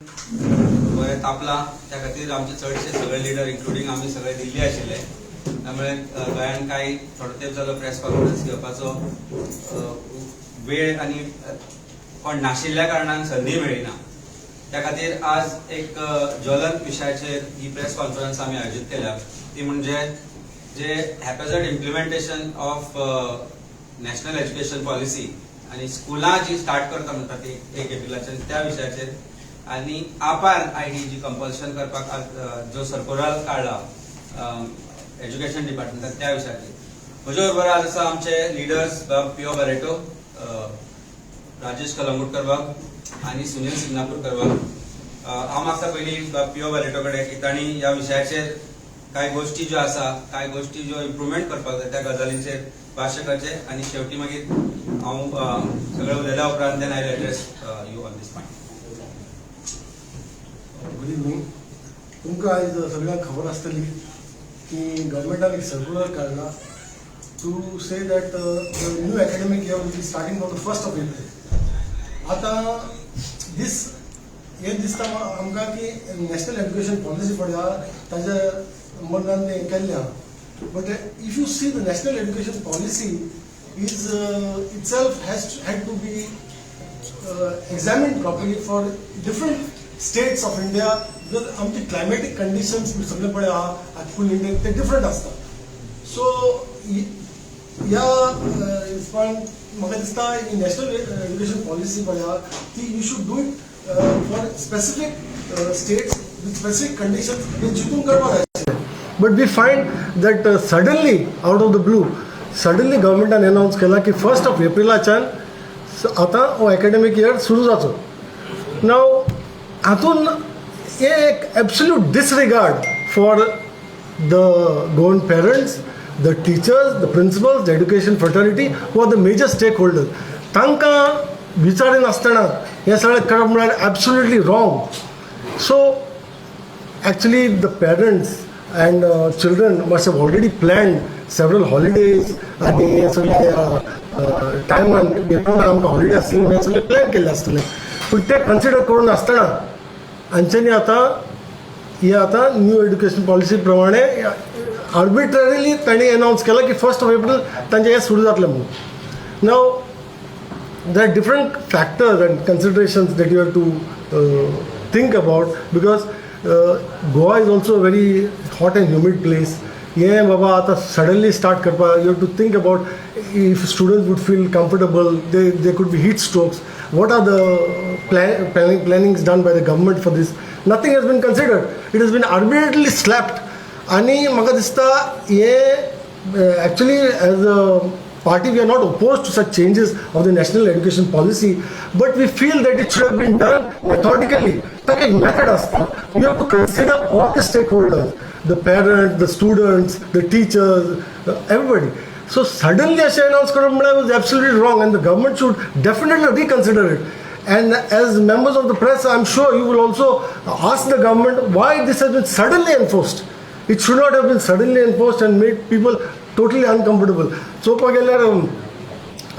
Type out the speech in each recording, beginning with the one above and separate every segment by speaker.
Speaker 1: बरें तापलां. त्या खातीर आमचे चडशे सगळे लिडर, इन्क्लुडींग आमी सगळे दिल्ली आशिल्ले. त्यामुळे गोंयान कांय थोडो तेंप जालो प्रेस कॉन्फरन्स घेवपाचो वेळ आनी कोण नाशिल्ल्या कारणान संदी मेळ्ळी ना. त्या खातीर आज एक ज्वलंत विशयाचेर ही प्रेस कॉन्फरन्स आमी आयोजीत केल्या, ती म्हणजे जे haphazard implementation of National Education Policy आनी स्कुलां जी स्टार्ट करता म्हणटा ती 1 एप्रिलाच्यान, त्या विशयाचेर आनी आपार आयडी जी कंपल्शन करपाक आज, जो सर्कुलर काडला एज्युकेशन डिपार्टमेंटान, त्या विशयाचेर. म्हज्या बरोबर आज आसा आमचे लिडर्स बाब पियो बरेटो, राजेश कलंगुटकर बाब आनी सुनील सिंगनापूरकर बाब. हांव मागता पयलीं बाब पियो बरेटो कडेन की तांणी ह्या विशयाचेर कांय गोश्टी ज्यो आसा, कांय गोश्टी ज्यो इम्प्रुवमेंट करपाक जाय, त्या गजालींचेर भाश्य करचें आनी शेवटी मागीर हांव सगळें उलयल्या उपरांत then I address you on this point.
Speaker 2: Good evening. तुमकां आयज सगळ्यांक खबर आसतली की गव्हर्मेंटान एक सर्क्युलर काडला to say that the new academic year will be starting from the 1st of April. आतां दीस हें दिसता आमकां की नॅशनल एज्युकेशन पॉलिसी पळय आहा, ताज्या मनान तें केल्लें आहा, but if you see, the National Education Policy is itself has had to be examined properly for different states of India, because आमचे क्लायमॅटीक कंडिशन्स सगळे पळय आहा फूल इंडिया ते डिफरंट आसता. सो ह्या हिसपान म्हाका दिसता ही नॅशनल एज्युकेशन पॉलिसी पळय आहा ती you should do it for specific states with specific conditions, हे चिंतून करपाक जाय आशिल्लें. But we find that suddenly, out of the blue, suddenly गव्हर्मेंटान अनावन्स केला की फर्स्ट ऑफ एप्रिलाच्यान आतां हो एकाडेमीक इयर सुरू जाचो. नाव हातून हे एक absolute disregard for the Goan parents, the teachers, the principals, the education fraternity, who are the major stakeholders. तांकां विचारिनासतना हें सगळें करप म्हळ्यार absolutely wrong. So actually the parents and children must have already planned several holidays आनी हे सगळे टायमान आमकां हॉलिडे आसतले, हें सगळें प्लॅन केल्लें आसतलें. पूण तें कन्सिडर करून आसतना हांच्यांनी आतां हे आतां न्यू एड्युकेशन पॉलिसी प्रमाणे आर्बिट्ररीली तांणी अनावन्स केलां की फर्स्ट ऑफ एप्रील तांचें हें सुरू जातलें म्हणून. नाव there are different factors and considerations that you have to think about, because Goa is also a very hot and humid place. हें बाबा आतां सडनली स्टार्ट करपाक, you have to think about if students would feel comfortable. They could be heat strokes. What are the plannings done by the government for this? Nothing has been considered. It has been arbitrarily slapped. आनी म्हाका दिसता हें actually as a party we are not opposed to such changes of the National Education Policy, but we feel that it should have been done methodically. ताका एक method आसता. You have to consider all the stakeholders, the parents, the students, the teachers, everybody. So suddenly अशें announce करप म्हळ्यार was absolutely wrong, and the government should definitely reconsider it. And as members of the press, I'm sure you will also ask the government why this has been suddenly enforced. It should not have been suddenly enforced and made people totally uncomfortable. चोवपाक गेल्यार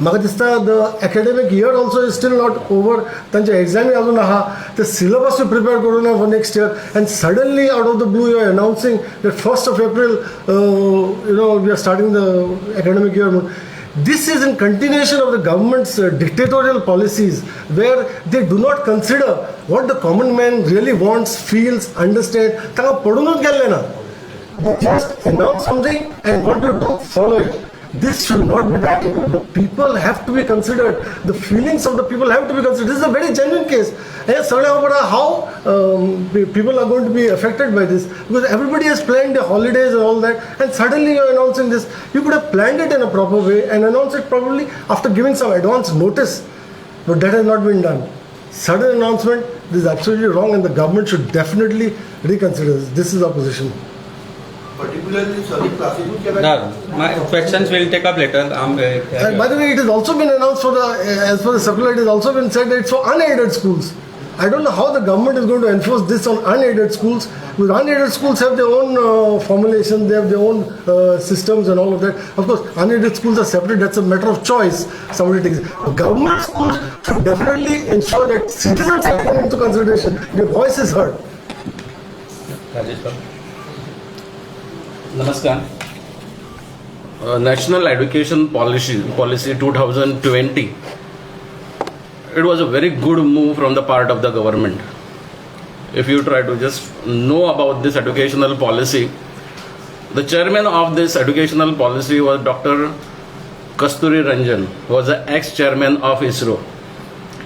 Speaker 2: म्हाका दिसता the academic year also is still not over. तांचे एग्जामी अजून आहा, ते सिलेबसूय prepare करूं ना for next year, and suddenly, out of the blue, you are announcing that 1st of April we are starting the academic year म्हणून. This is in continuation of the government's dictatorial policies, where they do not consider what the common man really wants, feels, understands. तांकां पडूनच गेल्लें ना. They just announce something and what to do, follow it. This should not be that. The people have to be considered. The feelings of the people have to be considered. This is a very genuine case. हे सगळ्या खबर how people are going to be affected by this, because everybody has planned the holidays and all that, and suddenly you are announcing this. You could have planned it in a proper way and announced it probably after giving some advance notice, but that has not been done. Sudden announcement, this is absolutely wrong, and the government should definitely reconsider this. This is our position.
Speaker 3: Particularly सगळी क्लासीसूच केला.
Speaker 1: No, my questions will take up later.
Speaker 2: And by the way, it has also been announced for the, as for the circular, it has also been said that it's for unaided schools. I don't know how the government is going to enforce this on unaided schools, because unaided schools have their own formulation, they have their own systems and all of that. Of course, unaided schools are separate, that's a matter of choice. Somebody takes it. Government schools should definitely ensure that citizens are taken into consideration, their voice is heard.
Speaker 4: Rajesh बाब. नमस्कार. National Education Policy 2020, it was a very good move from the part of the government. If you try to just know about this educational policy, the chairman of this educational policy was Dr. Kasturi Rangan, was the ex-chairman of ISRO.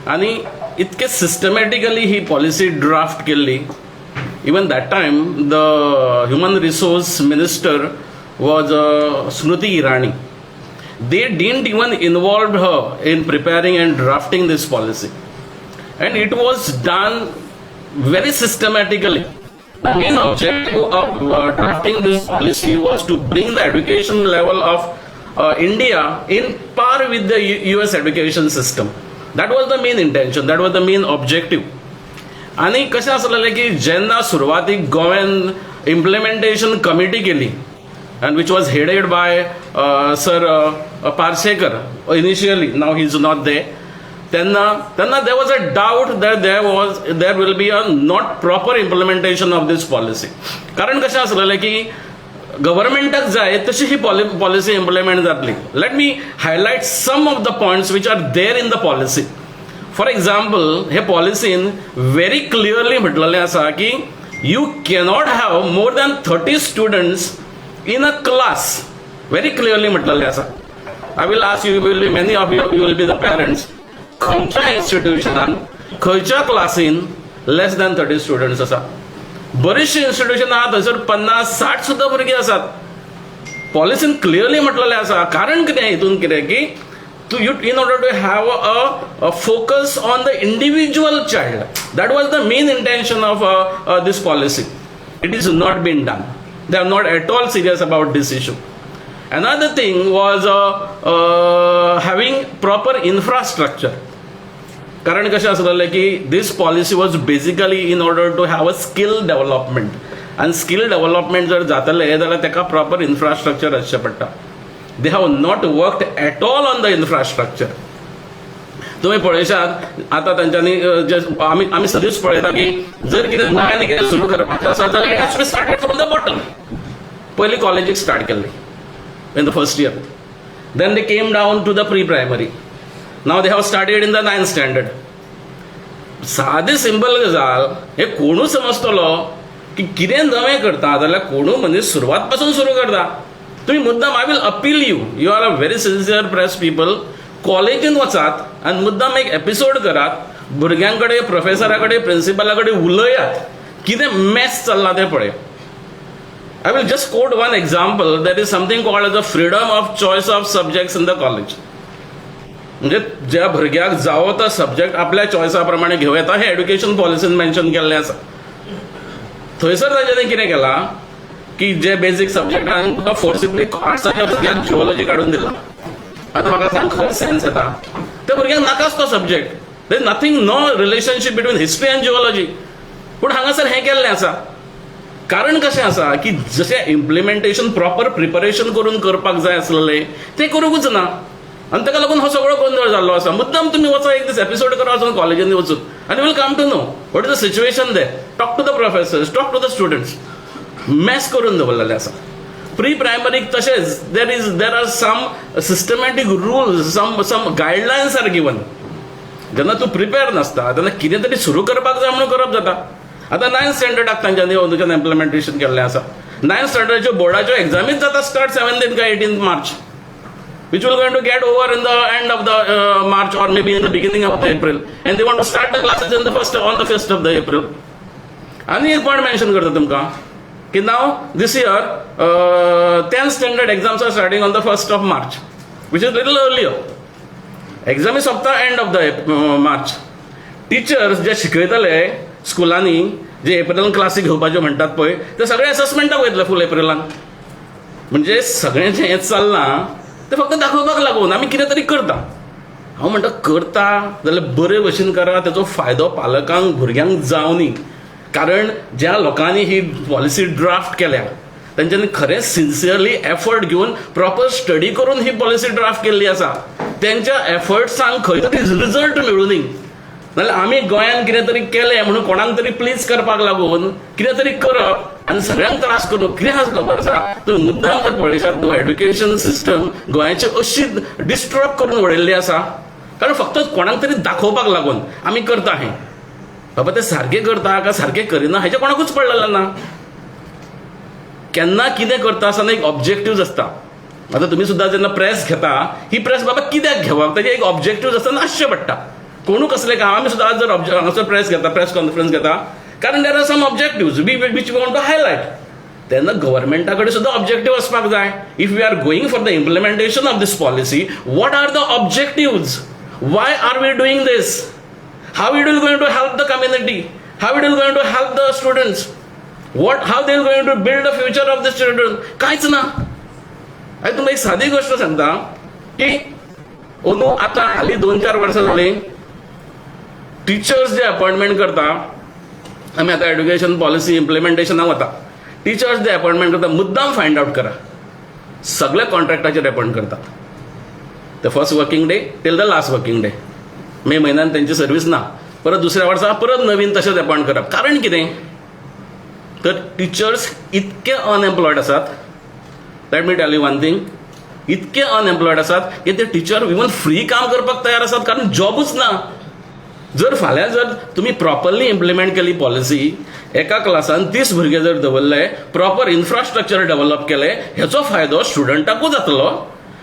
Speaker 4: आणि इतके systematically ही policy draft केल्ली. Even that time the human resource minister was Smriti Irani. They didn't even involve her in preparing and drafting this policy, and it was done very systematically. The main objective of drafting this policy was to bring the education level of India in par with the US education system. That was the main intention, that was the main objective. आनी कशें आसलेलें की जेन्ना सुरवातीक गोव्यान implementation committee केली, and which was headed by Sir Parsekar initially, now he is not there, तेन्ना there was a doubt that there will be a not proper implementation of this policy. कारण कशें आसलेलें की गव्हर्मेंटाक जाय तशी ही पॉलिसी इम्प्लिमेंट जातली. Let me highlight some of the points which are there in the policy. For example, hey पॉलिसीन very clearly म्हटलेलें आसा की you cannot have more than 30 students in a class. Very clearly म्हटलेलें आसा. I will ask you, will be many of you, you will be the parents, खंयच्या इन्स्टिट्युशनान, खंयच्या क्लासीन less then 30 students आसा? बरीचशीं इन्स्टिट्युशनां आहा, थंयसर 50 60 सुद्दां भुरगीं आसात. पॉलिसीन क्लियरली म्हटलेलें आसा. कारण कितें, हितून कितें की to you in order to have a focus on the individual child. That was the main intention of this policy. It is not been done. They are not at all serious about this issue. Another thing was having proper infrastructure. कारण कशें आसलेलें की this policy was basically in order to have a skill development, आनी skill development जर जातलें जाल्यार ताका proper infrastructure आसचें पडटा. They have not worked at all on the infrastructure. तुम्ही पळयशात आतां तांच्यांनी जे आमी सदींच पळयता की जर कितें नव्यान कितें सुरू करपाचें आसा जाल्यार it has to be started from the bottom. पयलीं कॉलेजीक स्टार्ट केल्ली in the first year. Then they came down to the pre primary. Now they have started in the ninth standard. सादी सिंपल गजाल, हे कोणूच समजतलो की कितें नवें करता जाल्यार कोणूय मनीस सुरवात पासून सुरू करता. तुमी मुद्दाम, I will appeal you, you are a very sincere press people, कॉलेजीन वचात आनी मुद्दाम एक एपिसोड करात, भुरग्यां कडेन, प्रोफेसरा कडेन, प्रिंसिपला कडेन उलयात, कितें मॅस चल्लां तें पळय. I will just quote one example. There is something called as the freedom of choice of subjects in the college. म्हणजे ज्या भुरग्याक जावो तो सब्जेक्ट आपल्या चॉयसा प्रमाणे घेवं येता, हें एड्युकेशन पॉलिसीन मेन्शन केल्लें आसा. थंयसर तांच्यांनी कितें केलां की जे बेजीक सब्जेक्टान तुका फोर्सिबली आर्ट्साच्या भुरग्यांक जिओलॉजी काडून दिला. आतां म्हाका सांग, खंय सेन्स येता? त्या भुरग्यांक नाकाच तो subject. There nothing, no relationship between history and geology. पूण हांगासर हें केल्लें आसा. कारण कशें आसा की जशें इम्प्लिमेंटेशन प्रॉपर प्रिपरेशन करून करपाक जाय आसलेलें तें करूंकूच ना आनी ताका लागून हो सगळो गोंदळ जाल्लो आसा. मुद्दाम तुमी वचा, एक दीस एपिसोड करा वचून कॉलेजींनी वचून, आनी will come to know what is the situation there. Talk to the professors, talk to the students. Mess करून दवरलेलें आसा. प्री प्रायमरीक तशेंच there are some systematic rules, some guidelines are given. जेन्ना तूं प्रिपेर नासता तेन्ना कितें तरी सुरू करपाक जाय म्हणून करप जाता. आतां नायन्थ स्टँडर्डाक तांच्यांनी अंदूच्यान इम्प्लिमेंटेशन केल्लें आसा. नायन्थ स्टँडर्डाच्यो बोर्डाच्यो एग्जामीच जाता स्टार्ट 17 काय 18 मार्च, which will going to get over in the end of the March or maybe in the beginning of the April. And they want to start the classes in the first on the 1st of the April. आनी एक point mention करता तुमकां की now this year 10th standard exams are starting on the 1st of March, which is little earlier. एग्जामी सोंपता end of the March. Teachers जे शिकयतले स्कुलांनी, जे एप्रिलान क्लासी घेवपाच्यो म्हणटात पळय, ते सगळे एससमेंटाक वयतले फूल एप्रिलान. म्हणजे सगळें जें हें चल्लां तें फक्त दाखोवपाक लागून आमी कितें तरी करता. हांव म्हणटा, करता जाल्यार बरे भशेन करा, तेजो फायदो पालकांक, भुरग्यांक जावनी. कारण ज्या लोकांनी ही पॉलिसी ड्राफ्ट केल्या तेंच्यांनी खरेंच सिन्सियरली एफर्ट घेवन, प्रॉपर स्टडी करून ही पॉलिसी ड्राफ्ट केल्ली आसा. तेंच्या एफर्ट्सांक खंय तरी रिजल्ट मेळूं न्ही. नाल्यार आमी गोंयांत कितें तरी केलें म्हणून कोणाक तरी प्लीज करपाक लागून कितें तरी करप आनी सगळ्यांक त्रास करूं. कितें आसा खबर आसा? तुमी मुद्दाम जर पळयशात न्हू, एड्युकेशन सिस्टम गोंयाची अशी डिस्टर्ब करून उडयल्ली आसा, कारण फक्त कोणाक तरी दाखोवपाक लागून आमी करता हें. बाबा, ते सारकें करता काय सारकें करिना हेजें कोणाकूच पडलेलें ना. केन्ना कितें करता आसतना एक ऑब्जेक्टिव्ह आसता. आतां तुमी सुद्दां जेन्ना प्रेस घेता, ही प्रेस बाबा कित्याक घेवप, ताजें एक ऑब्जेक्टिव्ह आसतना आसचें पडटा. कोणू कसलें काम, आमी सुद्दां आज जर हांगासर प्रेस घेता, प्रेस कॉन्फरन्स घेता, कारण there are some objective we which we want to highlight. तेन्ना गव्हर्मेंटा कडेन सुद्दां ऑब्जेक्टिव्ह आसपाक जाय. If we are going for the implementation of this policy, what are the objectives? Why are we doing this? How it will going to help the community? How it will going to help the students? What, how they will going to build the future of the children? कांयच ना. आनी तुमकां एक सादी गोश्ट सांगता की अंदू आतां हालीं 2-4 वर्सां जालीं, टिचर्स जे अपॉयंटमेंट करता, आमी आतां एड्युकेशन पॉलिसी इम्प्लिमेंटेशनाक वता, टिचर्स जे अपॉयंटमेंट करता, मुद्दाम फायंड आवट करा, सगळे कॉन्ट्रॅक्टाचेर अपॉयंट करतात. The first working day till the last working day. मे म्हयन्यान तेंची सर्वीस ना, परत दुसऱ्या वर्सा परत नवीन तशेंच अपॉयंट करप. कारण कितें तर टिचर्स इतके अनएम्प्लॉयड आसात. Let me tell you one thing, इतके अनएम्प्लॉयड आसात की ते टिचर इवन फ्री काम करपाक तयार आसात, कारण जॉबूच ना. जर फाल्यां जर तुमी प्रॉपरली इम्प्लिमेंट केली पॉलिसी, एका क्लासान 30 भुरगे जर दवरले, प्रॉपर इन्फ्रास्ट्रक्चर डेव्हलप केले, हेचो फायदो स्टुडंटाकूय जातलो,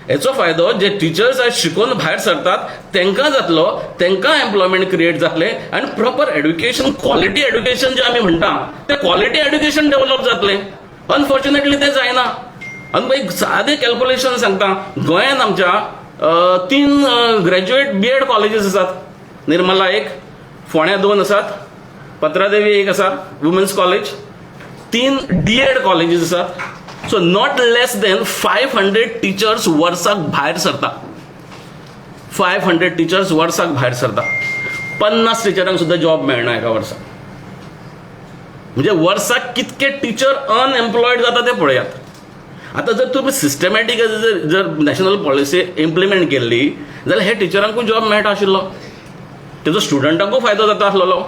Speaker 4: हेचो फायदो जे टिचर्स आयज शिकोवन भायर सरतात तांकां जातलो, तांकां एम्प्लॉयमेंट क्रिएट जातलें आनी प्रॉपर एड्युकेशन, क्वॉलिटी एड्युकेशन जें आमी म्हणटा तें क्वॉलिटी एड्युकेशन डेव्हलप जातलें. अनफॉर्च्युनेटली तें जायना. आनी एक सादें कॅल्कुलेशन सांगता, गोंयांत आमच्या तीन ग्रॅज्युएट बी एड कॉलेजीस आसात. निर्मला एक, फोंड्या दोन आसात, पत्रादेवी एक आसा वुमेन्स कॉलेज, तीन डी एड कॉलेजीस आसात. So not less than 500 teachers वर्साक भायर सरता. 500 टिचर्स वर्साक भायर सरता. 50 टिचरांक सुद्दां जॉब मेळना एका वर्साक. म्हणजे वर्साक कितके टिचर अनएम्प्लॉयड जाता ते पळयात. आतां जर तुमी सिस्टमॅटीक जर नॅशनल पॉलिसी इम्प्लिमेंट केल्ली जाल्यार हे टिचरांकूय जॉब मेळटा आशिल्लो, तेजो स्टुडंटांकूय फायदो जाता आसलेलो,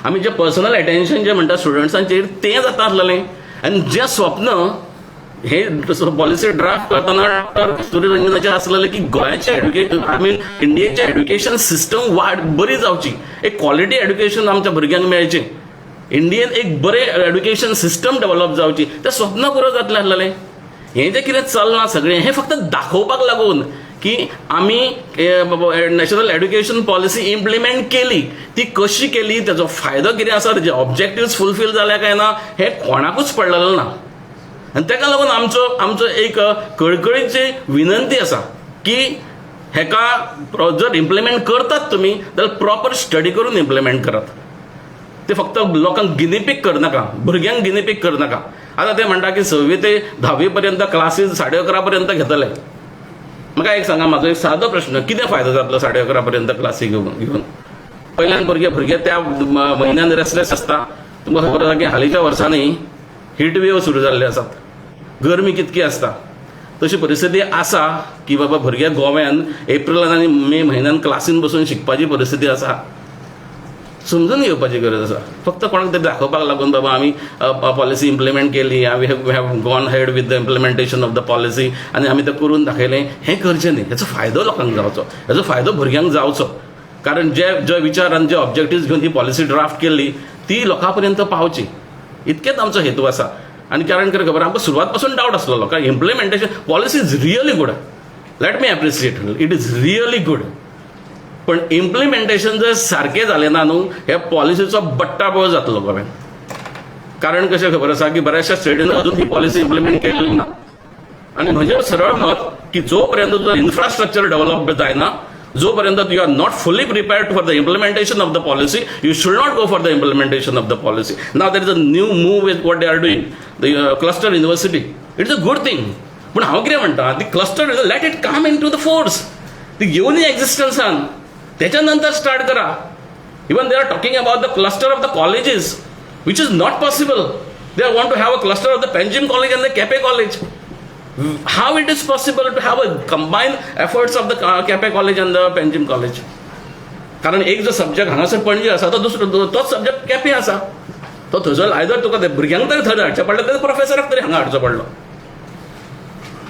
Speaker 4: आमी जे पर्सनल एटेन्शन जे म्हणटा स्टुडंट्सांचेर तें जाता आसलेलें. आनी जें स्वप्न हे पॉलिसी ड्राफ्ट करतना डॉक्टर कस्तुरी रंजनाचें आसलेलें की गोंयाचें एड्युकेशन, I mean इंडियेचें एड्युकेशन सिस्टम वाड बरी जावची, एक क्वॉलिटी एड्युकेशन आमच्या भुरग्यांक मेळचें, इंडियेन एक बरें एड्युकेशन सिस्टम डेव्हलप जावची, तें स्वप्न पुरो जातलें आसलेलें. हें जें कितें चल्लां सगळें, हें फक्त दाखोवपाक लागून की आमी नॅशनल एड्युकेशन पॉलिसी इम्प्लिमेंट केली. ती कशी केली, तेजो फायदो कितें आसा, तेजे ऑब्जेक्टिव्स फुलफील जाल्या काय ना, हें कोणाकूच पडलेलें ना. आनी ताका लागून आमचो एक कळकळीची विनंती आसा की हेका जर इम्प्लिमेंट करतात तुमी जाल्यार प्रॉपर स्टडी करून इम्प्लिमेंट करात. ते फक्त लोकांक गिनीपीक करनाका, भुरग्यांक गिनीपीक करनाका. आतां ते म्हणटा की सव्वी ते धावी पर्यंत क्लासीस 11:30 पर्यंत घेतले. म्हाका एक सांगा, म्हाजो एक सादो प्रश्न, कितें फायदो जातलो 11:30 पर्यंत क्लासी घेवन? पयल्यान भुरगे त्या म्हयन्यान रेस्टलेस आसता. तुमकां खबर आसा की हालींच्या वर्सांनी हिट वेव सुरू जाल्ले आसात, गरमी कितकी आसता. तशी परिस्थिती आसा की बाबा भुरगे गोव्यान एप्रिलान आनी मे म्हयन्यान क्लासीन बसून शिकपाची परिस्थिती आसा? समजून घेवपाची गरज आसा. फक्त कोणाक तरी दाखोवपाक लागून बाबा आमी पॉलिसी इम्प्लिमेंट केली, we have gone ahead with the implementation of the policy आनी आमी तें करून दाखयलें, हें करचें न्ही. हेचो फायदो लोकांक जावचो, हेचो फायदो भुरग्यांक जावचो, कारण जे जे विचार आनी जे ऑब्जेक्टिव्स घेवन ही पॉलिसी ड्राफ्ट केल्ली ती लोकां पर्यंत पावची, इतकेच आमचो हेतू आसा. आनी कारण कितें खबर, आमकां सुरवात पासून डावट आसलेलो, कारण implementation policy is really good, let me appreciate, it is really good, पण इम्प्लिमेंटेशन जर सारकें जालें ना न्हू, ह्या पॉलिसीचो बट्टाबोळ जातलो गोव्यान. कारण कशें खबर आसा की बऱ्याचशा स्टेटीन अजून ही पॉलिसी इम्प्लिमेंट केल्ली ना. आनी म्हजें सरळ मत की जो पर्यंत तुजो इन्फ्रास्ट्रक्चर डेव्हलप जायना, जो पर्यंत you are not fully prepared for the implementation of the policy, you should not go for the implementation of the policy. Now there is a new move with what they are doing, the cluster university. It's a good thing, पूण हांव कितें म्हणटा, ती cluster, let it come into the force. ती घेवनूय एक्झिस्टन्सान, त्याच्या नंतर start करा. Even they are talking about the cluster of the colleges, which is not possible. They want to have a cluster of the Panjim college and the Quepem college. How it is possible to have a combined efforts of the Quepem college and the Panjim college? कारण एक जो subject हांगासर पणजे आसा तो दुसरो तोच subject Quepem आसा, तो थंयसर आयदर तुका ते भुरग्यांक तरी थंय हाडचें पडलें, तर प्रोफेसराक तरी हांगा हाडचो पडलो,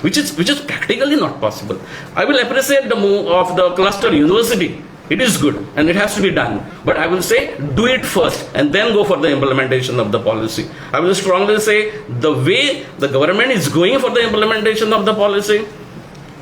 Speaker 4: which is practically not possible. I will appreciate the move of the cluster university. It is good and it has to be done. But I will say do it first and then go for the implementation of the policy. I will strongly say the way the government is going for the implementation of the policy,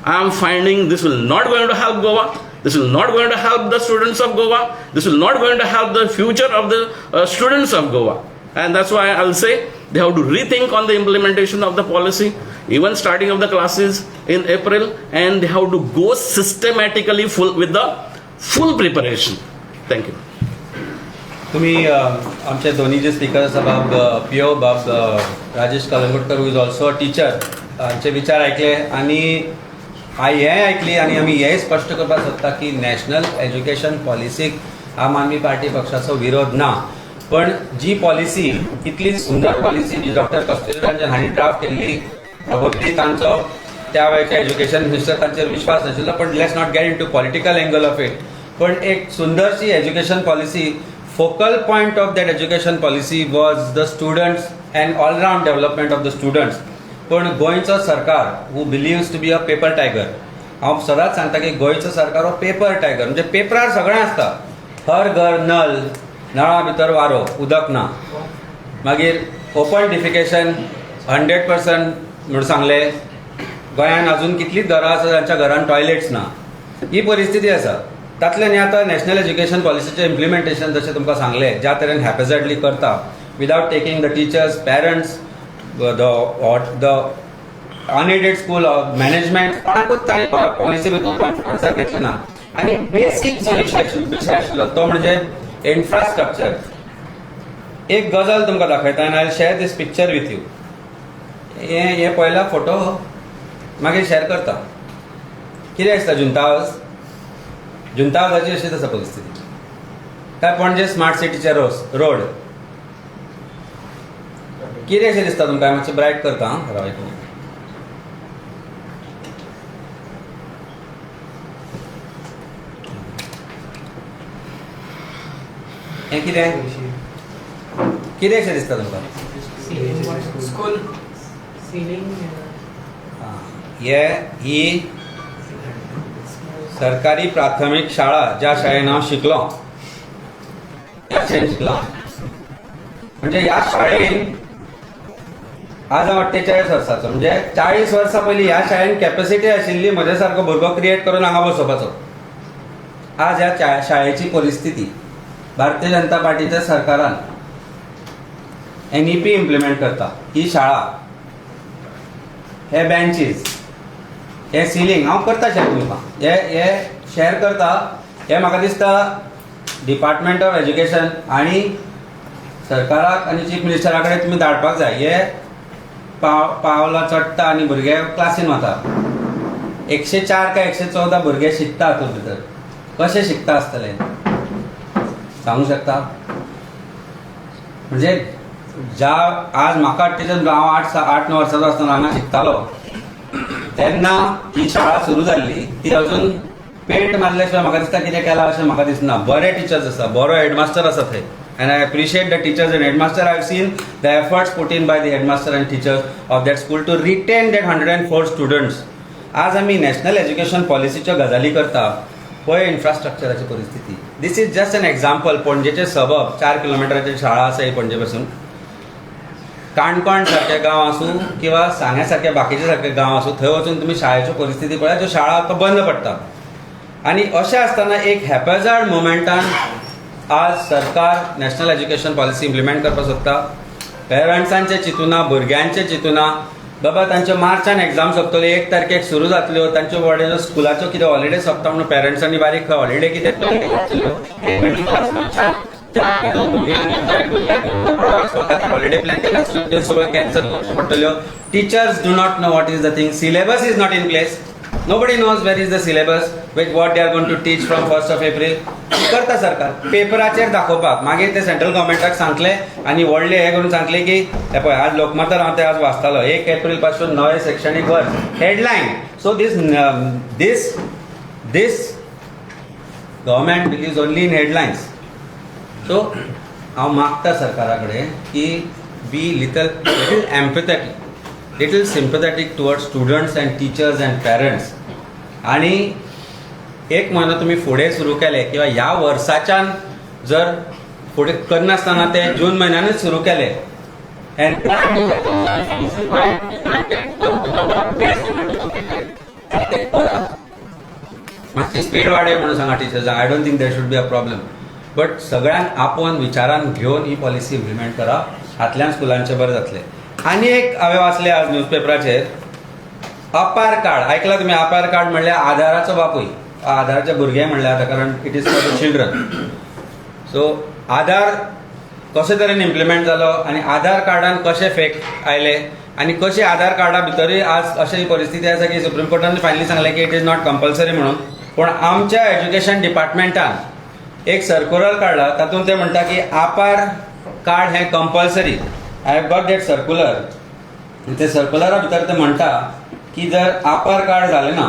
Speaker 4: I am finding this will not going to help Goa. This will not going to help the students of Goa. This will not going to help the future of the students of Goa. And that's why I will say they have to rethink on the implementation of the policy, even starting of the classes in April, and they have to go systematically full with the full preparation. Thank you.
Speaker 1: तुम्ही आमचे दोन्ही जे speaker आसा, बाब पियो, बाब Rajesh Calangutkar, who is also a teacher, हांचे विचार ऐकले आनी हें आयकली आनी आमी हेंय स्पश्ट करपाक सोदता की नॅशनल एज्युकेशन पॉलिसीक आम आदमी पार्टी पक्षाचो विरोध ना, पण जी पॉलिसी इतली सुंदर पॉलिसी जी डॉक्टर कस्तुरी रंजन हांणी ड्राफ्ट केल्ली, प्रोबेबली तांचो त्या वेळचे एज्युकेशन मिनिस्टर तांचेर विश्वास नाशिल्लो, पण let's not get into political angle of it. पण एक सुंदरशी education policy, focal point of that education policy was the students and all round development of the students. पण गोंयचो सरकार who believes to be a paper tiger, हांव सदांच सांगता की गोंयचो सरकार हो पेपर टायगर, म्हणजे पेपरार सगळें आसता, हर घर नल, नळा भितर वारो, उदक ना, मागीर ओपन डिफिकेशन 100% म्हूण सांगलें, गोंयान अजून कितलींच घरां आसा जांच्या घरान टॉयलेट्स ना, ही परिस्थिती आसा. तातल्यान आतां नॅशनल एज्युकेशन पॉलिसीचें इम्प्लिमेंटेशन जशें तुमकां सांगलें ज्या तरेन हॅपेझर्डली करता, without taking the teachers, parents, the unaided school management, कोणाकूच ताणें पॉलिसी भितर कॉन्फिडन्साक घेतलें ना. आनी बेसीक जो विशय आशिल्लो तो म्हणजे इन्फ्रास्ट्रक्चर. एक गजाल तुमकां दाखयता आनी I share this picture with you. हे पळयला फोटो, मागीर शेअर करता. कितें आसता जुंतावज, जुंतावजाची अशीच आसा परिस्थिती. काय पणजे स्मार्ट सिटीचे रोड कितें अशें दिसता तुमकां? मातशें ब्रायट करता आं, राव एक मिनट. हें कितें कितें अशें दिसता तुमकां?
Speaker 5: School ceiling.
Speaker 1: हे ही सरकारी प्राथमीक शाळा ज्या शाळेन हांव शिकलो, त्या शाळेन शिकलो, म्हणजे ह्या शाळेन आज हांव 48 वर्साचो, म्हणजे 40 वर्सां पयलीं ह्या शाळेन कॅपेसिटी आशिल्ली म्हजे सारको भुरगो क्रिएट करून हांगा बसोवपाचो. आज ह्या शाळेची परिस्थिती भारतीय जनता पार्टीच्या सरकारान NEP implement करता. ही शाळा, हे बेंचीस, हे सिलींग हांव करता शेअर तुमकां, हे शेअर करता. हे म्हाका दिसता डिपार्टमेंट ऑफ एज्युकेशन आनी सरकाराक आनी चीफ मिनिस्टरा कडेन तुमी धाडपाक जाय. हे पावलां चडटा आनी भुरगे क्लासीन वता. 104 काय 114 भुरगे शिकता हातूंत भितर, कशे शिकता आसतले सांगू शकता? म्हणजे ज्या आज म्हाका टिचर, हांव 8-9 वर्साचो आसतना हांगा शिकतालो तेन्ना ही शाळा सुरू जाल्ली, ती अजून पेंट मारल्या शिवाय म्हाका दिसता कितें केलां अशें म्हाका दिसना. बरे टिचर्स आसा, बरो हेडमास्टर आसा थंय, and I appreciate the teachers and headmaster. I have seen the efforts put in by the headmaster and teachers of that school to retain that 104 students. आज आमी नॅशनल एज्युकेशन पॉलिसीच्यो गजाली करता, पळय इन्फ्रास्ट्रक्चराची परिस्थिती. This is just an example. पणजेचे सबब 4 किलोमिटराची शाळा आसा ही पणजे पासून, काणकोण सारके गांव आसूं किंवा सांग्या सारके बाकीचे सारके गांव आसूं, थंय वचून तुमी शाळेच्यो परिस्थिती पळयात, ज्यो शाळा आतां बंद पडटा. आनी अशें आसतना एक हॅपेझार्ड मुवमेंटान आज सरकार नॅशनल एज्युकेशन पॉलिसी इम्प्लिमेंट करपाक सोदता. पेरंट्सांचें चिंतूना, भुरग्यांचें चिंतूना, बाबा तांच्यो मार्चान एग्जाम सोंपतल्यो, 1 तारखेक सुरू जातल्यो, तांच्यो व्हडल्यो स्कुलाच्यो कितें हॉलिडे सोंपता म्हणून पेरंट्सांनी बारीक खंय हॉलिडे कितें हॉलिडे प्लॅन केला, सगळ्यो कॅन्सल करच्यो पडटल्यो. Teachers do not know what is the thing, syllabus is not in place. Nobody knows where is the syllabus with what they are going to teach from 1st of April. करता सरकार पेपराचेर दाखोवपाक. मागीर ते central गव्हर्मेंटाक सांगले आनी व्हडले हे करून सांगले की हे पळय, आज लोकमतार हांव ते आज वाचतालो, 1 एप्रील पासून नवें शैक्षणीक वर्स, headline. So this government believes only in headlines. So हांव मागता सरकारा कडेन की be little little empathetic, little sympathetic towards students and teachers and parents. आणि एक म्हयनो तुमी फुडें सुरू केले किंवा ह्या वर्साच्यान जर फुडें करनासतना ते जून म्हयन्यानूच सुरू केले and मातशी स्पीड वाडय म्हणून सांगा टिचर्सांक. I don't think there should be a problem, but सगळ्यांक आपोवन विचारान घेवन ही पॉलिसी इम्प्लिमेंट करा. हातल्यान स्कुलांचें बरें जातलें. आनी एक हांवें वाचलें आज न्यूजपेपराचेर, अपार कार्ड. आयकलां तुमी? अपार कार्ड म्हणल्यार आधाराचो बापूय, आधाराचे भुरगे म्हणल्यार आतां, कारण it is for the children. So Aadhaar कशे तरेन इम्प्लिमेंट जालो आनी आधार कार्डान कशे फेक आयले आनी कशे आधार कार्डा भितरूय आज अशी परिस्थिती आसा की सुप्रीम कोर्टान फायनली सांगलें की it is not compulsory म्हणून. पूण आमच्या एज्युकेशन डिपार्टमेंटान एक सर्कुलर काडला, तातूंत ते म्हणटा की आपार कार्ड हें compulsory. I have got that circular. ते सर्कुलरा भितर ते म्हणटा की जर आपार कार्ड जालें ना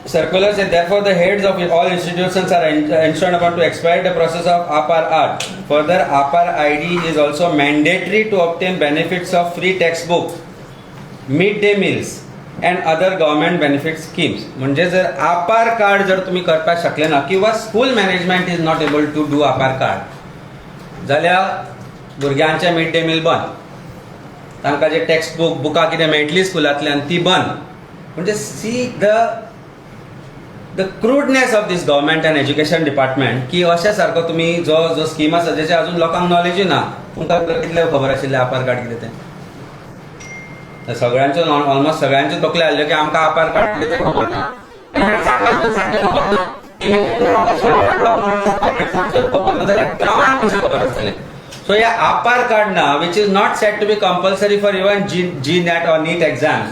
Speaker 1: Circular said, therefore, the heads of all institutions are enjoined upon to expedite the process of APAR R. Further, APAR ID is also mandatory to obtain benefits of free textbook, midday meals and other government benefit schemes. म्हणजे जर आपार card जर तुम्ही करपाक शकले ना किंवा school management is not able to do APAAR card जाल्यार भुरग्यांचे मिड डे मील बंद, तांकां जे टेक्स्ट बूक, बुकां कितें मेळटली स्कुलांतल्यान ती बंद. म्हणजे see the crudeness of this government and education department की अशा सारको तुमी जो जो स्कीम आसा जेचे अजून लोकांक नॉलेजूय ना. तुमकां कितले खबर आशिल्लें आपार कार्ड कितें तें? सगळ्यांच्यो, ऑलमोस्ट सगळ्यांच्यो तकले आसल्यो की आमकां आपार कार्ड कितें तें खबर ना. खबर आसतलें. सो ह्या आपार कार्ड ना, which is not set to be compulsory for even JEE NET or NEET exams,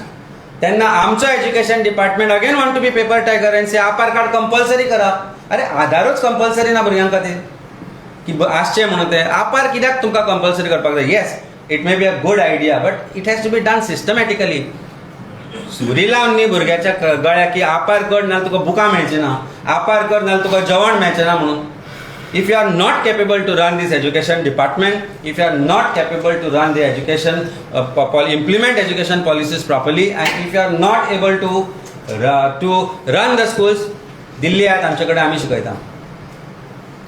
Speaker 1: तेन्ना आमचो education department again want to be paper tiger and say APAAR card compulsory करा. अरे, आधारूच कंपल्सरी ना भुरग्यां खातीर की आसचें म्हणून, ते आपार कित्याक तुमकां कंपल्सरी करपाक जाय? Yes, it may be a good idea, but it has to be done systematically. सुरी लावन न्ही भुरग्याच्या गळ्याक की आपार कर ना तुका बुकां मेळची ना, आपार कर ना तुका जेवण मेळचें ना म्हणून. If you are not capable to run this education department, if you are not capable to run the education, implement education policies properly, and if you are not able to run the schools, दिल्ली आहात आमचे कडेन. आमी शिकयता,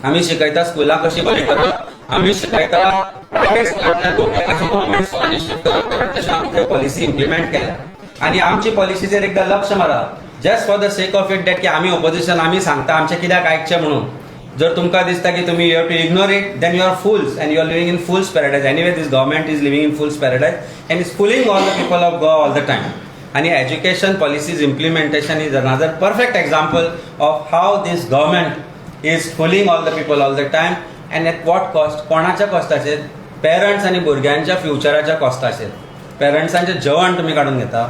Speaker 1: आमी शिकयता स्कुलां कशी बरी करप, आमी शिकयता पॉलिसी इम्प्लिमेंट केल्या. आनी आमची पॉलिसीचेर एकदा लक्ष मारा, just for the sake of it that की आमी ओपोजिशन, आमी सांगता, आमचें कित्याक आयकचें म्हणून. जर तुमकां दिसता की तुमी you have to ignore it, then you are fools and you are living in fool's paradise. Anyway, this government is living in fool's paradise and is fooling all the people of Goa all the time. आणि education policies implementation is another perfect example of how this government is fooling all the people all the time, and at what cost? कोणाच्या कॉस्टाचेर? Parents आनी भुरग्यांच्या फ्युचराच्या कॉस्टाचेर. पेरंट्सांचें जेवण तुमी काडून घेता,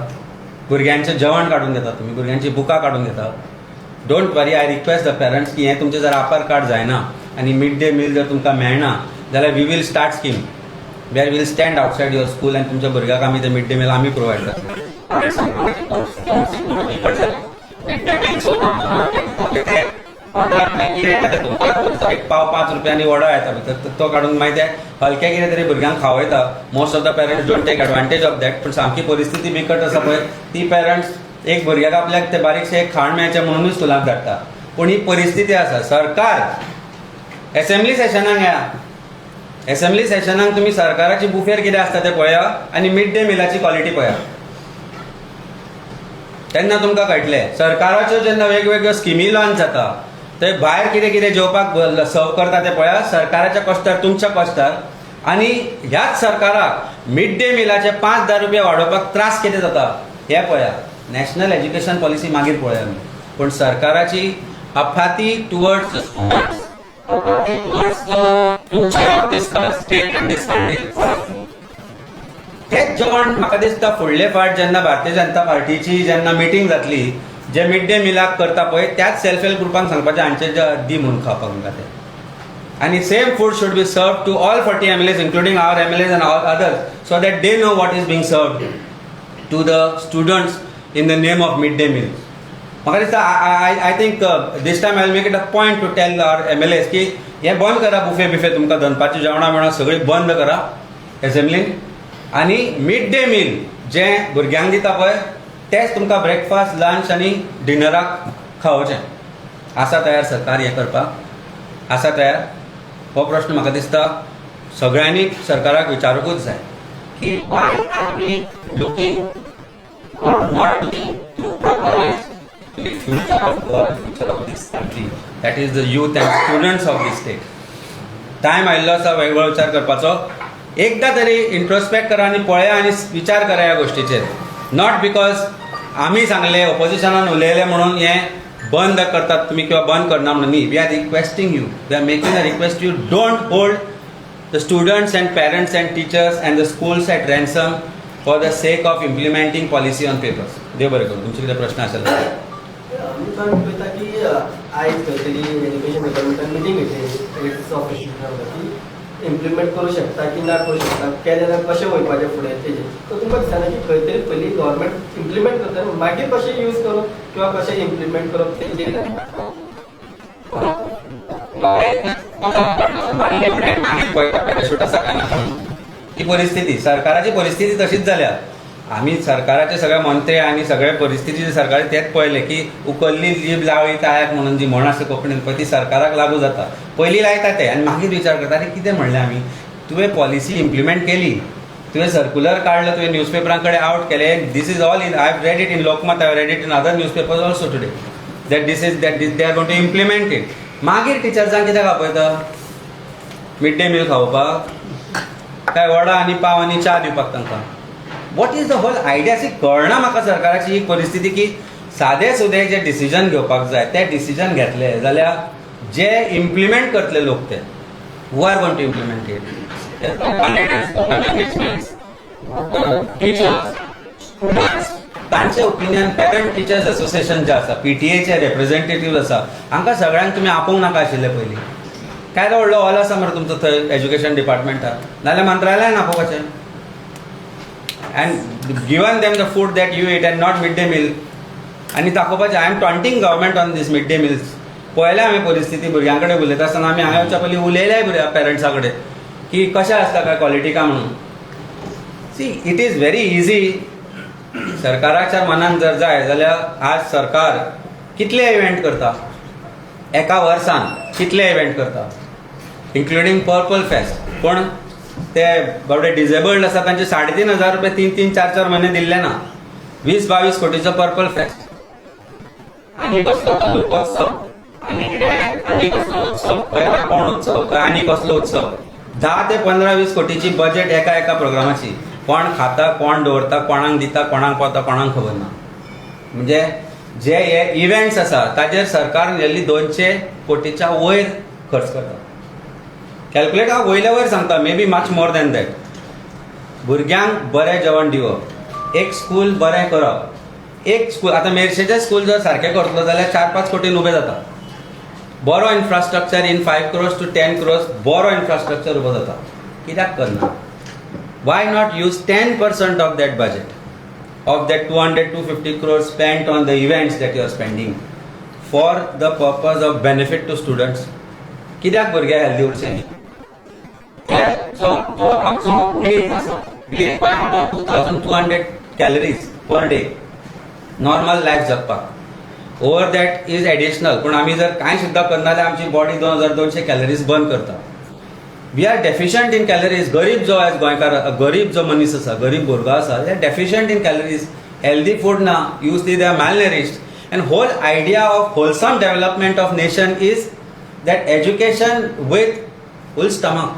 Speaker 1: भुरग्यांचें जेवण काडून घेता तुमी, भुरग्यांची बुकां काडून घेता. Don't worry, I request the parents की हें तुमचें जर आपार कार्ड जायना आनी मिड डे मील जर तुमकां मेळना जाल्यार we will start scheme where we'll stand outside your school आनी तुमच्या भुरग्याक आमी ते मिड डे मील आमी प्रोवायड करतले. एक पाव 5 रुपयांनी वडो येता भितर, तो काडून मागीर ते हलके कितें तरी भुरग्यांक खावयता. Most of the parents don't take advantage of that, पूण सामकी परिस्थिती बिकट आसा पळय, ती पेरंट्स एक भुरग्याक आपल्याक ते बारीकशें एक खाण मेळचें म्हणुनूच स्कुलाक धाडटा. पूण ही परिस्थिती आसा. सरकार एसेंब्ली सेशनाक येया. एसेंब्ली सेशनाक तुमी सरकाराची बुफेर कितें आसता तें पळया आनी मिड डे मिलाची क्वॉलिटी पळया, तेन्ना तुमकां कळटलें. सरकाराच्यो जेन्ना वेगवेगळ्यो स्किमी लॉन्च जाता, ते भायर कितें कितें जेवपाक सर्व करता तें पळया, सरकाराच्या कॉस्टार, तुमच्या कॉस्टार. आनी ह्याच सरकाराक मिड डे मिलाचे 5-10 रुपया वाडोवपाक त्रास कितें जाता हें पळया. नॅशनल एज्युकेशन पॉलिसी मागीर पळया आमी, पूण सरकाराची अपाथी towards
Speaker 4: Future of this state and this country.
Speaker 1: हेच जेवण म्हाका दिसता फुडले फावट जेन्ना भारतीय जनता पार्टीची जेन्ना मिटींग जातली, जे मिड डे मिलाक करता पळय, त्याच सेल्फ हेल्प ग्रुपान सांगपाचें, हांचे जे दी म्हणून खावपाक तांकां ते. आनी same food should be served to all 40 MLAs, including our MLAs and all others, so that they know what is being served to the students in the name of mid day meal. म्हाका दिसता, I think this time I will make it a point to tell our MLAs की हे बंद करा, buffet बिफे तुमकां दनपारची जेवणां बिवणां सगळीं बंद करा एसेंब्लीन आनी मिड डे मील जें भुरग्यांक दिता पळय, तेच तुमकां ब्रेकफास्ट, लंच आनी डिनराक खावोवचें. आसा तयार सरकार हें करपाक? आसा तयार? हो प्रश्न म्हाका दिसता सगळ्यांनी सरकाराक विचारूंकूच जाय
Speaker 4: की why are we looking or not looking to compromise the future of the future of this country, that is the youth and students of this state? Time आयिल्लो आसा वेगळो विचार करपाचो. एकदां तरी इंट्रोस्पेक्ट करा आनी पळया आनी विचार करा ह्या गोश्टीचेर. Not because आमी सांगले, ओपोजिशनान उलयले म्हणून हें बंद करतात तुमी किंवा बंद करना म्हणून न्ही. We are requesting you, we are making a request you, don't hold the students and parents and teachers and the schools at ransom for the sake of implementing policy on papers. देव बरें करूं. तुमचे कितें प्रश्न आसले?
Speaker 3: आमी चड पळयता की आयज खंय तरी एज्युकेशन डिपार्टमेंटान मिटींग घेतली हेड्स ऑफ इन्स्टिट्यूशना की इम्प्लिमेंट करूं शकता की ना करूं शकता, केलें जाल्यार कशें वयपाचें फुडें तेजेर. सो तुमकां दिसना की खंय तरी पयलीं गव्हर्मेंट इम्प्लिमेंट करता, मागीर कशें यूज करप किंवा कशें इम्प्लिमेंट करप तेजेर?
Speaker 1: पॅराशूट आसा काय ना ही परिस्थिती, सरकाराची परिस्थिती तशीच जाल्या. आमी सरकाराचे सगळे मंत्री आनी सगळे परिस्थिती सरकार तेच पळयले की उखल्ली जीब लावली ताळ्याक म्हणून जी म्हण आसा कोंकणीन पळय, ती सरकाराक लागू जाता. पयलीं लायता ते आनी मागीर विचार करता, आरे, कितें म्हणलें आमी? तुवें पॉलिसी इम्प्लिमेंट केली, तुवें सर्कुलर काडलो, तुवें न्यूजपेपरां कडेन आवट केलें. This is all in, I have read it in Lokmat, I have read it in other newspapers also today, that this is that they are going to implement it. मागीर टिचर्सांक कित्याक आपयता? Mid day meal खावोवपाक काय वडा आनी पाव आनी च्या दिवपाक तांकां? What is the whole idea? अशी कळना म्हाका सरकाराची ही परिस्थिती की सादे सुदे जे डिसिजन घेवपाक जाय ते डिसिजन घेतले जाल्यार जे इम्प्लिमेंट करतले लोक ते, who are going to implement it?
Speaker 4: Teachers, students.
Speaker 1: तांचे ओपिनियन, पेरंट टिचर्स असोसिएशन जे आसा, पीटीएचे रिप्रेझेंटेटिव्ह आसा, हांकां सगळ्यांक तुमी आपोवंक नाका आशिल्ले पयलीं? काय व्हडलो हॉल आसा मरे तुमचो थंय एज्युकेशन डिपार्टमेंटाक, नाल्यार मंत्रालयान आपोवपाचें and given them the food that you eat and not mid day meal आनी दाखोवपाचें. I am taunting government on this mid day meals. पळयल्या हांवें परिस्थिती. भुरग्यां कडेन उलयता आसतना आमी हांगा येवच्या पयलीं उलयल्याय भुरग्यां पेरंट्सा कडेन की कशें आसता काय, क्वॉलिटी काय म्हणून. See, it is very easy. सरकाराच्या मनान जर जाय जाल्यार आज सरकार कितले इव्हेंट करता एका वर्सान, कितले इव्हेंट करता, इन्क्लुडींग पर्पल फेस्ट. पण ते बाबडे डिजेबल्ड आसा तांचे 3500 रुपया तीन तीन चार चार म्हयने दिल्ले ना. 20-22 कोटीचो पर्पल फेस्ट.
Speaker 4: आनी कसलो उत्सव आनी कसलो उत्सव?
Speaker 1: कोण उत्सव आनी कसलो उत्सव? 10 ते 15-20 कोटीची बजेट एका एका प्रोग्रामाची. कोण खाता, कोण दवरता, कोणाक दिता, कोणाक पावता, कोणाक खबर ना. म्हणजे जे हे इव्हेंट्स आसा ताजेर सरकार नियरली 200 कोटीच्या वयर खर्च करता. कॅल्क्युलेट हांव वयल्या वयर सांगता, maybe much more than that. भुरग्यांक बरें जेवण दिवप, एक स्कूल बरें करप, एक स्कूल आतां मेरशेचें स्कूल जर सारकें करतलो जाल्यार 4-5 कोटीन उबें जाता. बरो infrastructure in 5 crores to 10 crores बरो इन्फ्रास्ट्रक्चर उबो जाता. कित्याक करना? Why not use 10% of that budget, of that 200 250 crores spent on the events that you are spending, for the purpose of benefit to students? कित्याक भुरगे हेल्दी उरचे न्ही?
Speaker 4: So
Speaker 1: 2200 calories per day normal life जगपाक. Over that is additional. पूण आमी जर कांय सुद्दां करना जाल्यार आमची बॉडी 2200 कॅलरीज बर्न करता. We are deficient in calories. गरीब जो आयज गोंयकार, गरीब जो मनीस आसा, गरीब भुरगो आसा, they are deficient in calories. Healthy food ना use, they are malnourished. And whole idea of wholesome development of nation is that education with full stomach.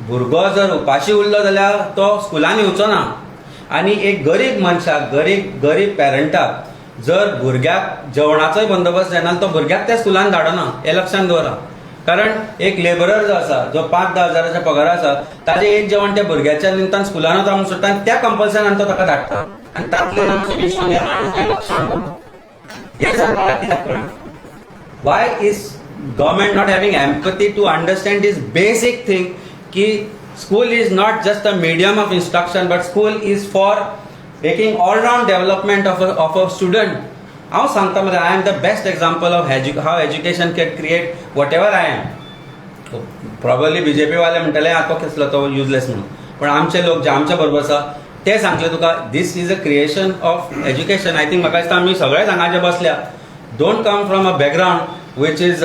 Speaker 1: भुरगो जर उपाशी उरलो जाल्यार तो स्कुलान येवचो ना. आनी एक गरीब मनशाक, गरीब गरीब पेरंटाक जर भुरग्याक जेवणाचोय बंदोबस्त जायना, तो भुरग्याक त्या स्कुलान धाडना, हें लक्षांत दवरा. कारण एक लेबरर जो आसा, जो 5-10 हजाराच्या पगार आसा, ताजें एक जेवण त्या भुरग्याच्या निमतान स्कुलान वता म्हणून सोडटा आनी त्या कंपल्सनान तो ताका धाडटा आनी तातूंतल्यान आमचें. Why is government not having empathy to understand this basic thing की school is not just a medium of instruction, but school is for making all round development of a student? हांव सांगता मरे, I am the best example of how education can create whatever I am. Probably BJP वाले म्हणटले, "तो कसलो, तो useless" म्हणून. पण आमचे लोक जे आमच्या बरोबर आसा ते सांगले तुका, this is a creation of education. I think म्हाका दिसता आमी सगळेच हांगा जे बसल्या don't come from a background which is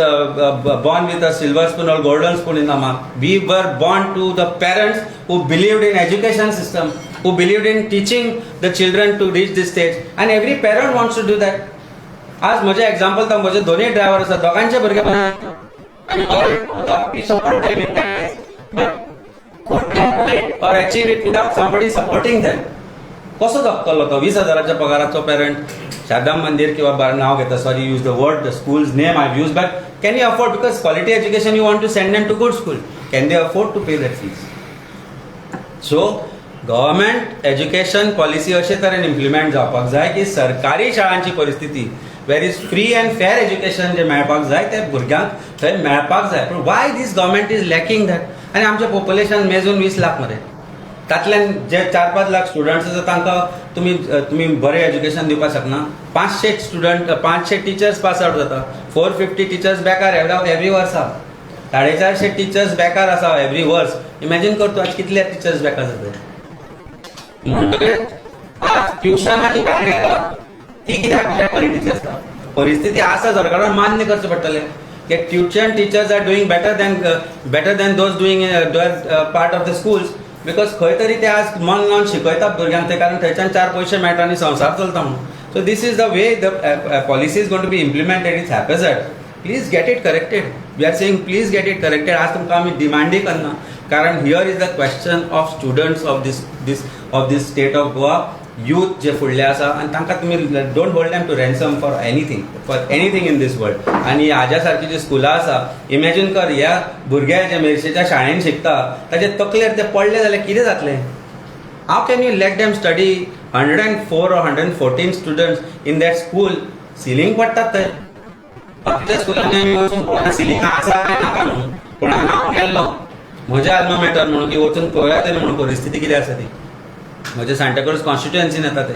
Speaker 1: born with a silver spoon or golden spoon in the mouth. We were born to the parents who believed in education system, who believed in teaching the children to reach this stage, and every parent wants to do that. आज म्हजें example तर म्हजे दोन्ही driver आसा, दोगांचे भुरगे or achieve it without somebody supporting them. कसो जगतलो तो 20 हजाराच्या पगाराचो पेरंट? शारदा मंदिर किंवा नाव घेता, sorry, use the word, the school's name I use, but can you afford? Because quality education, you want to send them to good school, can they afford to pay that fees? So government education policy अशे तरेन implement जावपाक जाय की सरकारी शाळांची परिस्थिती where is free and fair education जे मेळपाक जाय ते भुरग्यांक थंय मेळपाक जाय. पूण why this government is lacking that? आनी आमचें पॉप्युलेशन मेजून 20 लाख मरे. तातल्यान जे 4-5 लाख स्टुडंट्स आसा तांकां तुमी बरें एज्युकेशन दिवपाक शकना? 500 स्टुडंट, 500 टिचर्स पास आवट जाता. 450 टिचर्स बेकार एवरी वर्सा. 450 टिचर्स बेकार आसा एवरी वर्स. इमॅजीन कर तूं, आज कितले टिचर्स बेकार जाता. म्हणटकीर ट्युशनाची ती कित्याक बऱ्या क्वॉलिटीची आसता? परिस्थिती आसा, सरकारान मान्य करचें पडटलें की tuition teachers are doing better than those doing part of the schools, because खंय तरी ते आज मन लावन शिकयतात भुरग्यांक ते, कारण थंयच्यान चार पयशे मेळटा आनी संवसार चलता म्हणून. So this is the way the policy is going to be implemented. It's haphazard. Please get it corrected. We are saying, please get it corrected. आज तुमकां आमी डिमांडय करना, कारण here is the question of students of this state of Goa, youth जे फुडले आसा आनी तांकां तुमी don't hold them to ransom for anything in this world. आनी हाज्या सारकी जी स्कुलां आसा, इमॅजीन कर, ह्या भुरग्या जे मेरशेच्या शाळेन शिकता ताचे तकलेर ते पडले जाल्यार कितें जातलें? How can you let them study 104 or 114 students in that school? Ceiling पडटात थंय. बाकीच्या स्कुलांनी आमी वचून पळोवना सिलिंग आसा काय नाका म्हणून. पूण हांगा हांव गेल्लो म्हज्या आल्मा मेटर म्हणून की वचून पळोवया तरी म्हणून परिस्थिती कितें आसा ती. म्हजे सांताक्रूज कॉन्स्टिट्युएन्सीन येता ते.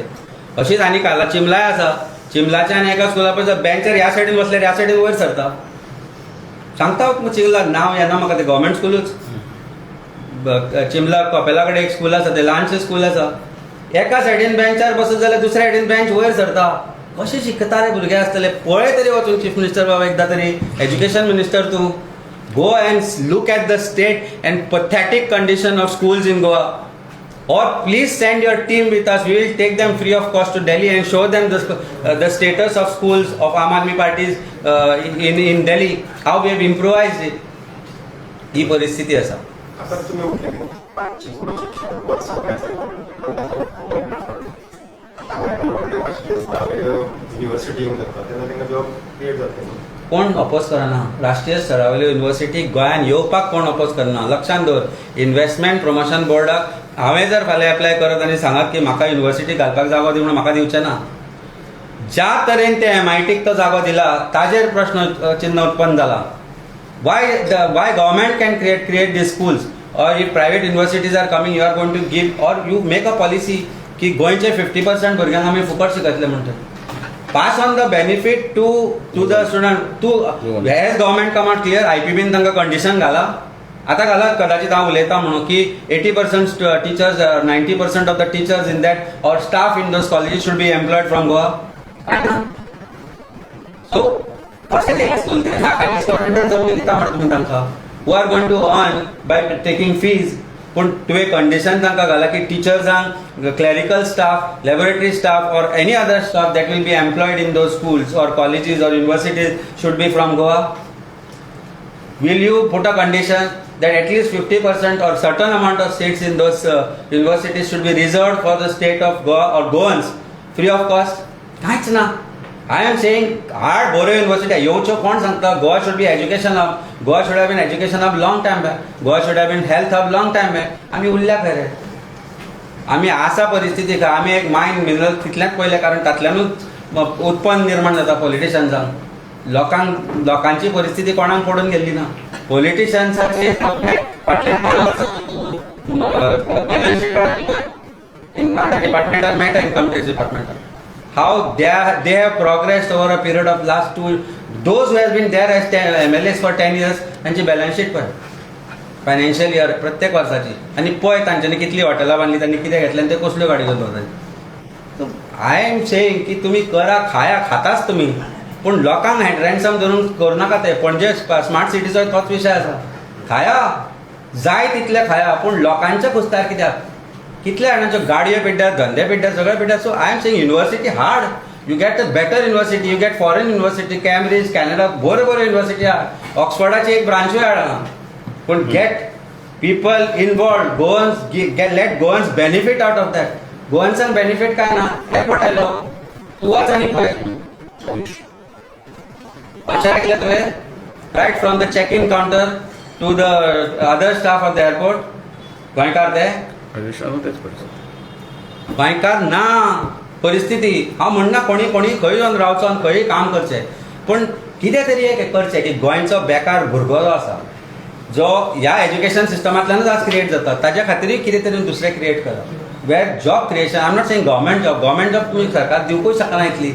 Speaker 1: अशीच आनी काला चिमलाय आसा. चिमलाच्या आनी एका स्कुला पळय, बेंचर ह्या सायडीन बसल्यार ह्या सायडीन वयर सरता. सांगता चिमला, नांव येना म्हाका, ते गव्हर्मेंट स्कुलूच. चिमला कपेला कडेन एक स्कूल आसा, ते ल्हानशें स्कूल आसा. एका सायडीन बेंचार बसत जाल्यार दुसऱ्या सायडीन बेंच वयर सरता. कशें शिकता रे भुरगे आसतले? पळय तरी वचून, चीफ मिनिस्टर बाबा, एकदां तरी, एज्युकेशन मिनिस्टर तूं, go and look at the state and pathetic condition of schools in Goa, or please send your team with us. We will take them free of cost to Delhi and show them the status of schools of Aam Aadmi parties in Delhi, how we have improvised it. ही परिस्थिती आसा.
Speaker 6: आता तुम्ही म्हटले university येवंक जाता तेन्ना तांकां job create जातले.
Speaker 1: कोण अपोज करना. राष्ट्रीय स्तरावयल्यो युनिव्हर्सिटी गोंयांत येवपाक कोण अपोज करना. लक्षांत दवर, इन्व्हेस्टमेंट प्रमोशन बोर्डाक हांवें जर फाल्यां एप्लाय करत आनी सांगत की म्हाका युनिव्हर्सिटी घालपाक जागो दी म्हणून, म्हाका दिवचें ना. ज्या तरेन ते एमआयटीक तो जागो दिला ताजेर प्रश्न चिन्ह उत्पन्न जाला. Why government can create these schools, or if private universities are coming, you are going to give, or you make a policy की गोंयचे 50% भुरग्यांक आमी फुकट शिकयतले म्हणटा. Pass on the benefit to the student. तूं has government come out clear? आयपीबीन तांकां condition घाला, आतां घाला कदाचित हांव उलयतां म्हणून की 80% teachers, 90% of the teachers in that or staff in those colleges should be employed from Goa. So कशें ते स्कूल ते जमनी दिता म्हणटा तुमी तांकां who are going to earn by taking fees? पूण तुवें कंडिशन तांकां घाला की टिचर्सांक, clerical staff, laboratory staff or any other staff that will be employed in those schools or colleges or universities should be from Goa. Will you put a condition that at least 50% or certain amount of seats in those universities should be reserved for the state of Goa or Goans free of cost? कांयच ना. I am saying हाड बऱ्यो university येवच्यो. कोण सांगता? Goa should be education hub. Goa should have been education hub long time back. Goa should have been health hub long time back. आमी उरल्या खरे, आमी आसा परिस्थिती. आमी एक मायन मिनरल तितलेंच पळयलें, कारण तातल्यानूच उत्पन्न निर्माण जाता पॉलिटिशन्सांक. लोकांक, लोकांची परिस्थिती कोणाक पडून गेल्ली ना. पॉलिटिशन्साचे डिपार्टमेंटान मेळटा, इन्कम टॅक्स डिपार्टमेंटान, how they have progressed over a period of last two, those who has been there as MLAs for 10 years, तांची बॅलन्स शीट पळय, फायनान्शियल इयर प्रत्येक वर्साची, आनी पळय तांच्यांनी कितली हॉटेलां बांदली, तांणी कितें घेतलें आनी ते कसल्यो गाडी घेवन भोंवतात. I am saying की तुमी करा, खाया, खाताच तुमी, पूण लोकांक रॅन्सम धरून करूं नाका. ते पणजे स्मार्ट सिटीचो तोच विशय आसा. खाया, जाय तितले खाया, पूण लोकांच्या खुस्तार कित्याक? कितल्या जाणांच्यो गाडयो पिड्ड्यार, धंदे पिड्ड्यार, सगळे पिड्ड्यार. So I am saying, university हाड. You get a better university, you get foreign university, Cambridge, Canada, बऱ्यो बऱ्यो युनिवर्सिटी आहा. ऑक्सफर्डाची एक ब्रांचूय हाड हांगा, पूण get people involved. Goans, let Goans benefit out of that. गोवन्सांक benefit काय ना. एअरपोर्ट आयलो, तूं वच आनी पळय. अशें ऐकलें तुवें? Right from the check in counter to the other staff of the airport, गोंयकार ते.
Speaker 4: तेच परिस्थिती.
Speaker 1: गोंयकार ना परिस्थिती. हांव म्हणना कोणी कोणी खंय येवन रावचो आनी खंय काम करचें, पूण कितें तरी एक करचें की गोंयचो बेकार भुरगो जो आसा, जो ह्या एज्युकेशन सिस्टमांतल्यानूच आज क्रिएट जाता, ताज्या खातीरूय कितें तरी दुसरें क्रिएट करा, where job creation. I am not saying government job. Government job तुमी सरकार दिवपूय शकना इतली,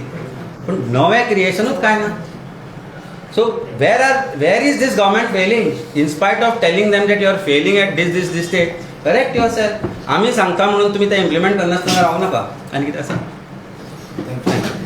Speaker 1: पूण नवें क्रिएशनूच कांय ना. So where is this government failing? In spite of telling them that you are failing at this, this, this state, correct yourself. आम्ही सांगता म्हणून तुम्ही ते इम्प्लिमेंट करनासतना रावू नाका. आनी कितें आसा?
Speaker 3: Thank you.